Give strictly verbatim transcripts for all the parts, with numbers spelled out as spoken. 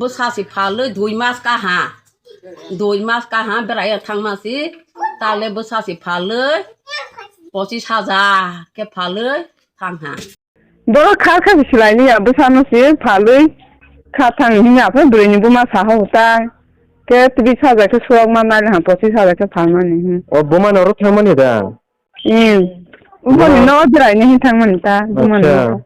Bwsa si phalwi dui mas kaha. Dui mas kaha berai thangma si. Tale bwsa si phalwi pochis hajar khe phalwi thangha. Borok kha kha si swlaini ya bwsano si phalwi kha thang hini aphai bwrwi ni buma saha utai. Khe tris hajar khe surok ma nai ha pochis hajar khe phalmani. Hmm. O buma noro thangmani da? Hmm. Buma- Buma no berai ni thangmani ta buma no. Acha.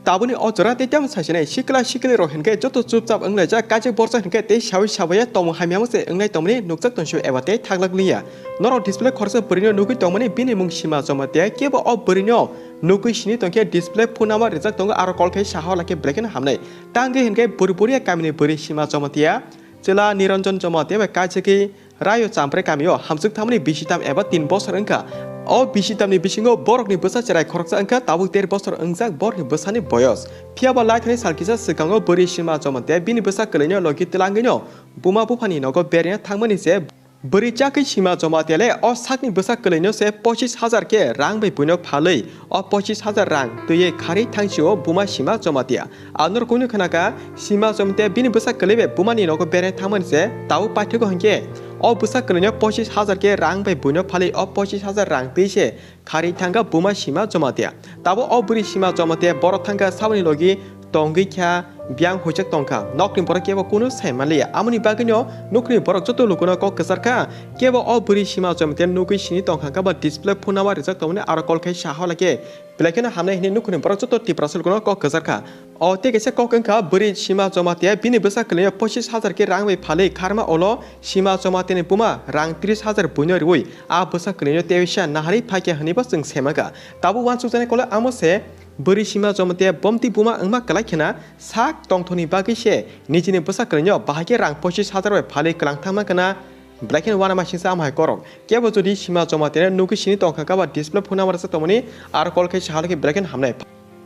Tabukni o jora tei tamo saisinai sikla sikli rok hinkhe joto chupchap wnglaijak, kaijak borjak hinkhe tei sawi sabaya tongmung hamya mungse wngnai tongmani nukjak tongsiyo eba tei thaglak liya. Norok display khoroksa bwrwino nugwi tongmani bini mung Sima Jamatia, kebo o bwrwino nugwi sini tongkhe display phone number rijak tongo, aro call khai saha lakhe belai kheno hamnai. Tangwi hinkhe bwrwi bwrwiya kamini bwrwi Sima Jamatia, chwla Niranjan Jamatia bai kaijagwi Rayo Champrai kamio hamjwk thangmani bisi tam eba tin bosor wngkha. O bisi tamni bisingo borokni bwsa cherai khoroksa wngkha, tabuk der bosor wngjak borokni bwsani boyos. Phiyaba lai thani sal kisa swkango bwrwi Sima Jamatia bini bwsa kwlaino logi twlangwino buma buphani nogo berena thangmani se bwrwi chakwi Sima Jamatia le o sakni bwsa kwlaino se pochis hajar khe rang bai buino phalwi o pochis hajar rang twiwi kharwi thangsio buma Sima Jamatia. Ang norok kunu khwnakha, Sima Jamatia bini bwsa kwlwi bai bumani nogo berai thangmani se tabuk paithago hinkhe o bwsa kwlwino pochis hajar khe rang bai buino phalwi o pochis hajar rang twi se kharwi thangkha buma Sima Jamatia. Tabuk o bwrwi Sima Jamatia borok thangkha saboni logi tongwi kha, biyang huijak tongkha, nokni borok kebo kunu sai manliya. Amoni bagwino nukni borok joto lukuno kok kwcharkha, kebo o bwrwi Sima Jamatia nugwi sini tongkha khe ba display phone number rijak tongmani aro call khai saha lakhe belai kheno hamnai hinwi nukni borok joto Tiprasa lukuno kok kwcharkha. O tei kaisa kok wngkha, bwrwi Sima Jamatia bini bwsa kwlwino pochis hajar khe rang bai phalwi kharma ulo Sima Jamatiani buma rang tris hajar buino rwi a bwsa kwlwino teisa naharwi phaikha hwnwibo chwng saimankha. Tabuk uansukjaknai kolo amo se, bwrwi Sima Jamatia bomti buma wngma kwlai khena sak tongthokni bagwi se nijini bwsa kwlwino bahai khe rang pochis hajar bai phalwi kwlang thangma khna belai kheno uanamasingcha amo hai korok. Kebo jodi Sima Jamatiano nugwi sini tongkha khe ba display phone number sak tongmani aro call khai saha lakhe belai kheno hamnai.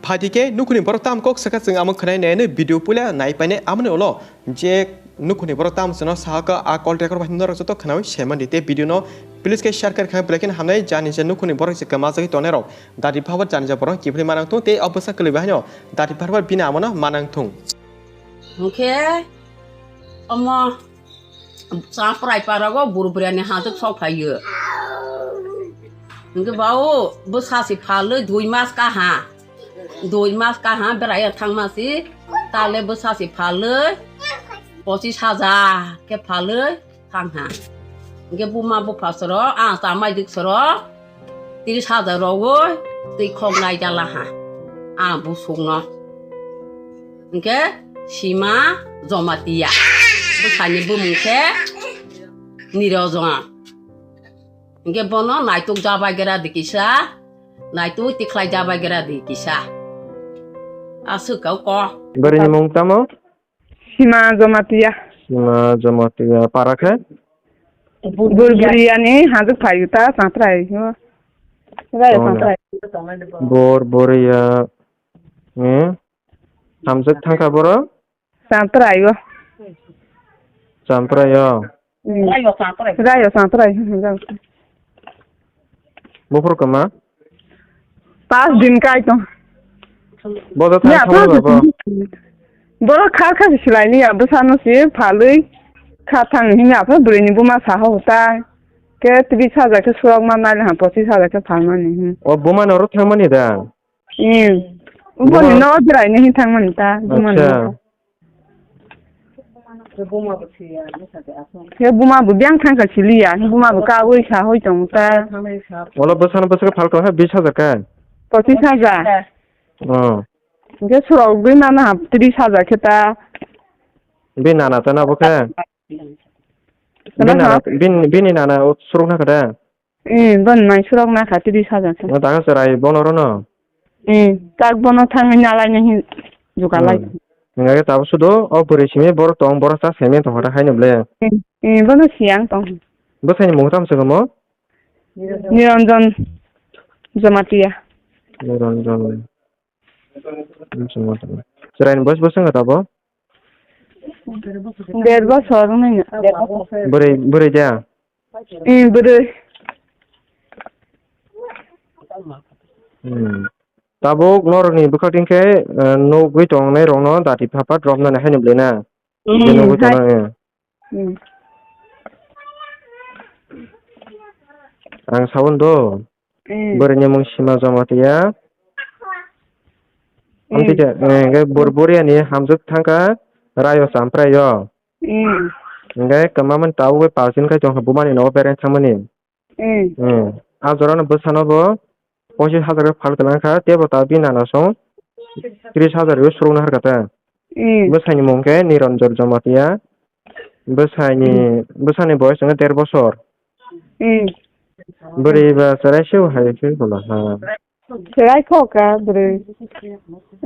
Phaidi khe nukhungni borok tamo kok sakha chwng amo khwnai naino video puila nai painai amoni ulo je nukhungni borok tamo chwngno saha kha a call record bai norok joto khwnaui saimandi tei video no please khe share khe kha belai kheno hamnai jani je nukhungni borok je kwmajagwi tongnai rok dati phaba jani je borok kiphilwi manang thung tei o bwsa kwlwi bai haino dati phaba bini amono manang thung. Hwnkhe omo Chaprai parago buru bwrani hajwk sok phaio. Hwnkhe ba o bwsa se phalwi dui mas kaha. Dui mas kaha berai thangma se tale bwsa se phalwi pochis hajar khe phalwi thangha. Hwnkhe buma bupha soro a chamai dik soro tris hajar rogwi twi khok nai jala ha. A busukno. Hwnkhe Sima Jamatia. Bwsani bumung khe Nirojon. Hwnkhe bono naituk jabai gra di kisa, naituk tikhlai jabai gra di kisa. Aswk kau ko. Bwrwini mung tamo? Sima Jamatia. Sima Jamatia. Para khe? Bur buriani hajwk phaio ta Chaprai. Rayo Chaprai. Bor boriya ni hamjwk thangkha boro? Chaprai o. Chaprai o. Rayo Chaprai. Rayo Chaprai. Buphuru kwma? Pas din kai tong. Bodo thang thangmani babo. Borok kha kha si swlaini ya bwsano si phalwi kha thang hini aphai bwrwini buma saha utai. Khe tris hajar khe surok ma nai ha pochis hajar khe phalmani. O buma noro thangmani da? Em. Buma- Boni no berai ni thangmani ta buma no. Acha. Khe buma bo biyang thangkha siliya, buma bo kagwi sa hoi tong ta. Wala bwsano bwswk phalkha ha bis hajar khe? Pochis hajar. Oh. Hwnkhe surok gwi mano ha tris hajar khe ta. Bini nana ta na bo khe? Bini nana, bini, bini nana o surok na kha da? Eh, bon mai surok na kha tris hajar khe. No daga chwrai bono rono? Eh, tak bono thangwi nalai ni hin jugalai. Hmm. Hingke tabuk sudo o bwrwi simi borok tong, borok ta simi tong hota haino ble. Eh, eh, bono siyang tong. Bwsai ni mung tamo se kamo? Niranjan Jamatia. Niranjan. Chwraini boyes bwswk wngkha tabuk? Der bosor wngkha. Bwrwi, bwrwi da? Hmm, bwrwi. Hmm. Tabuk norokni bwkhak tin khe, eh, nugwi tongnai rokno dati phapat romnani haino bwlai na? Bini nugwi tongnai, eh. Hmm. Ang sabon do. Hmm. Bwrwini mung Sima Jamatia. Hmm. Amtwi khe, eh, hwnkhe bor-, boriani hamjwk thangkha Rayo Champraio. Hmm. Hwnkhe kwmamani tabukhe pass wngkha chwng bumani nogo bereng thangmani. Hmm. Hmm. A jorano bwsano bo ponchis hajar khe phal kwlangkha, teibo ta bini nana song tris hajar rwi surukna harkha ta. Hmm. Bwsaini mung khe Niranjan Jamatia. Bwsaini, hmm, bwsani boyes wngkha der bosor. Hmm. Bwrwi ba chwrai se hai se khula ha. Chwrai kho ka bwrwi.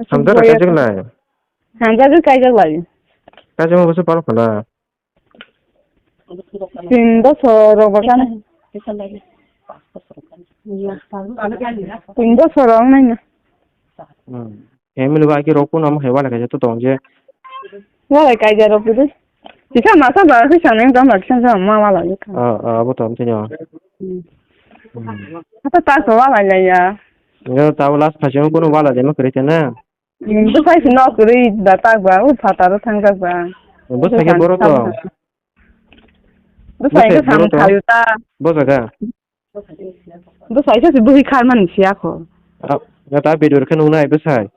Hamjak kaijak lai. Hamjak kaijak lai. Kaijak mo bwsa pal khula. Tin bosor rok ba kano. Tin bosor rok nai na. Hmm. Family ba ki rok kuno mo hai wala kaijak to tong je. Wala kaijak rok bwdwi. Kisa masa ba kisa neng tong ba kisa ma wala je. Ah, ah, abo to amtino. Hmm. Hmm. Ata ta so wala ya ya. Yo ta last phase kuno wala je ma kre na. Hmm, bwsai se nok kwrwi da tak ba, o phataro thangjak ba. Bwsai khe borok to? Bwsai khe samung khayu ta. Bo jaga? Bwsai khe se bwrwi kharmani siya kho. Ah, ya ta video khe nuknai bwsai?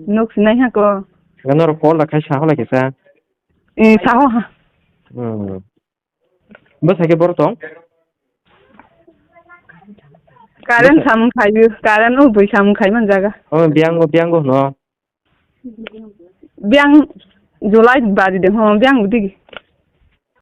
Nuk sinai ha ko. Norok call da khai sa hola kisa. Eh, sa ho ha. Hmm. Bwsai khe borok tong? Current bwsai samung khayu, current o bui samung khai man jaga. Oh, biyango, biyango hwno? Biyang July bari de, ho, biyang digi.